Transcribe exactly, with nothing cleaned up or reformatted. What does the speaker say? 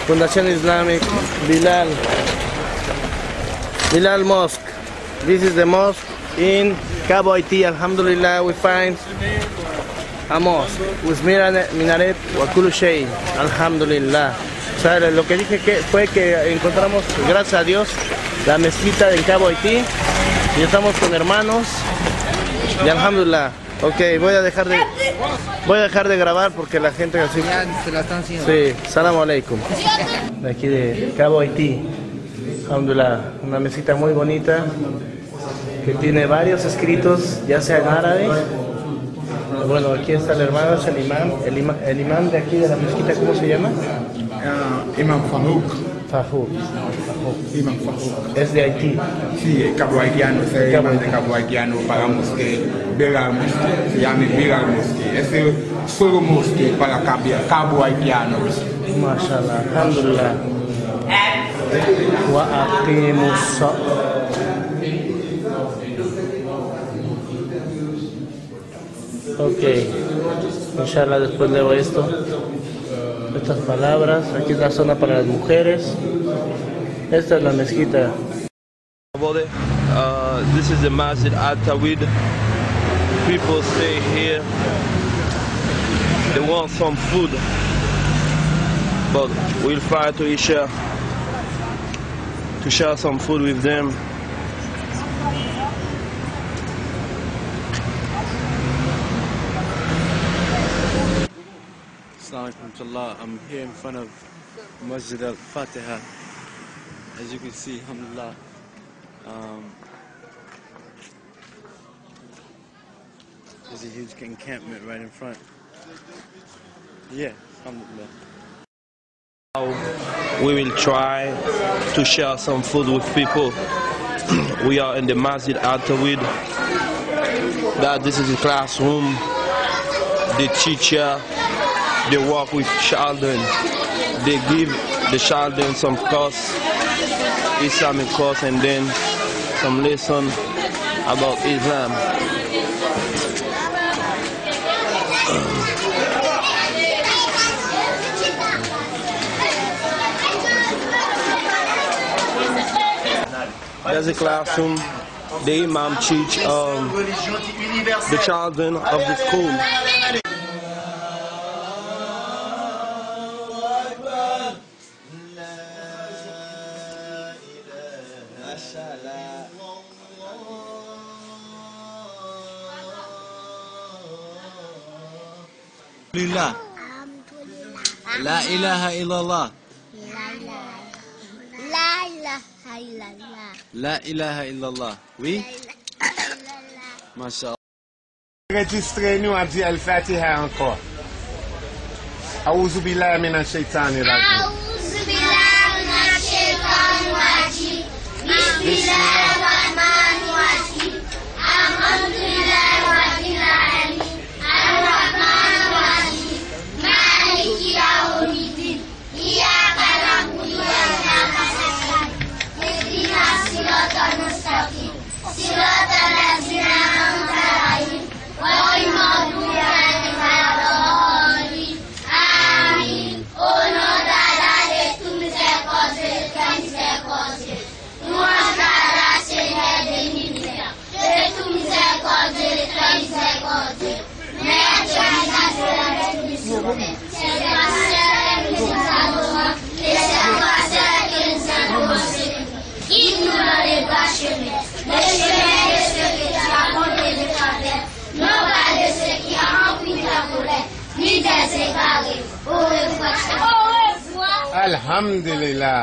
Fundación Islamic Bilal, Bilal Mosque. This is the mosque in Cabo Haiti. Alhamdulillah, we find a mosque with minaret, minaret wa kullu shay. Alhamdulillah. O sea, lo que dije que fue que encontramos, gracias a Dios, la mezquita en Cabo Haiti. Y estamos con hermanos. Y alhamdulillah. Ok, voy a dejar de, voy a dejar de grabar porque la gente así. Ya, se la están haciendo. Sí, salam aleikum. De aquí de Cabo Haití. Alhamdulillah, una mezquita muy bonita que tiene varios escritos, ya sea en árabe. Bueno, aquí está el hermano, es el imán, el ima-, el imán de aquí de la mezquita, ¿cómo se llama? Ah, Imam Farouk. Farouk. Farouk. Imam Farouk. Es de Haití. Sí, Cabo Haitiano, es el imam de Cabo Haitiano para mosque, Bilal Mosque. Se llama Bilal Mosque. Es el solo mosque para Cabo, Cabo Haitiano. Mashallah, alhamdulillah. Wa aqimus sa- Ok. Inshallah, después leo esto. Estas palabras. Aquí es la zona para las mujeres. Esta es la mezquita. About it, uh, this is the Masjid Al Tawhid. People stay here. They want some food, but we'll try to share, to share some food with them. Assalamu alaikum warahmatullah. I'm here in front of Masjid Al Fatiha. As you can see, alhamdulillah, um, there's a huge encampment right in front. Yeah, alhamdulillah. We will try to share some food with people. We are in the Masjid Al Tawhid. That this is a classroom. The teacher, they work with children. They give the children some course, Islamic course, and then some lesson about Islam. There's a classroom. The imam teach, um, the children of the school. Alhamdulillah. La ilaha illallah. La ilaha illallah. La ilaha illallah. Oui? Mashallah. Rejistre nou ap di Al Fatiha ankò. A'udhu billahi minash shaitani rajim. A'udhu billahi minash shaitani rajim. Bismillahir rahmanir rahim. Alhamdulillahi rabbil alamin. Arrahmanir rahim. Maliki yawmiddin. Iyyaka na'budu wa iyyaka nasta'in. Ihdinas siratal mustaqim. Siratal ladzina an'amta alaihim. Ghayril maghdubi alaihim waladdallin. Amin. Au nom d'Allah, le tout miséricordieux, le très miséricordieux. Louange à Allah, Seigneur de l'univers, le tout miséricordieux, le très miséricordieux. Maître de l'univers, le tout miséricordieux. C'est toi seul que nous adorons, et c'est toi seul que nous adorons, Seigneur. Guide-nous dans le droit chemin, le chemin de ceux que tu as condamnés de faveur, non pas de ceux qui ont repris ta colère, ni des égarés. Au revoir. Au revoir. Alhamdulillah.